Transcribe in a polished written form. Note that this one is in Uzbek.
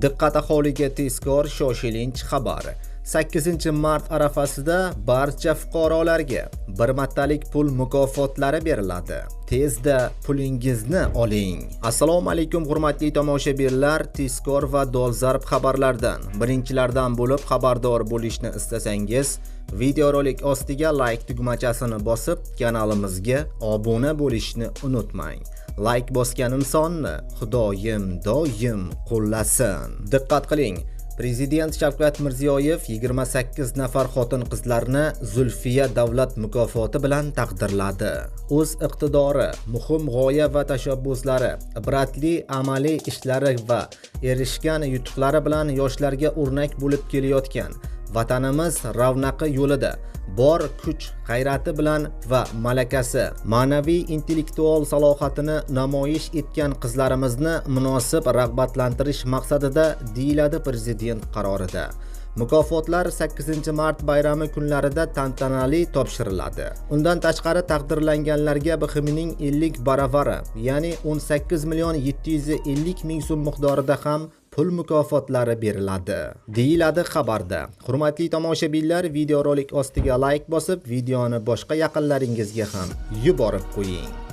Diqqat aholiga tezkor shoshilinch xabar. 8-mart arafasida barcha fuqarolarga bir martalik pul mukofotlari beriladi. Tezda pulingizni oling. Assalomu alaykum, hurmatli tomoshabinlar, tezkor va dolzarb xabarlardan birinchilardan bo'lib xabardor bo'lishni istasangiz, videorolik ostiga like tugmachasini bosib, kanalimizga obuna bo'lishni unutmang. Like bosgan insonni Xudoyim doim qo'llasin. Diqqat qiling. Prezident Shavkat Mirziyoyev 28 nafar xotin-qizlarni Zulfiya davlat mukofoti bilan taqdirladi. O'z iqtidori, muhim g'oya va tashabbuslari, ibratli amaliy ishlari va erishgan yutuqlari bilan yoshlarga o'rnak bo'lib kelayotgan vatanimiz ravnaqi yo'lida bor kuch g'ayrati bilan va malakasi, ma'naviy intellektual salohiyatini namoyish etgan qizlarimizni munosib rag'batlantirish maqsadida, deyiladi prezident qarorida. Mukofotlar 8-mart bayrami kunlarida tantanali topshiriladi. Undan tashqari, taqdirlanganlarga BXMning 50 baravari, ya'ni 18 million 750 ming so'm miqdorida ham pul mukofotlari beriladi, deyiladi xabarda. Hurmatli tomoshabinlar, videorolik ostiga like bosib, videoni boshqa yaqinlaringizga ham yuborib qo'ying.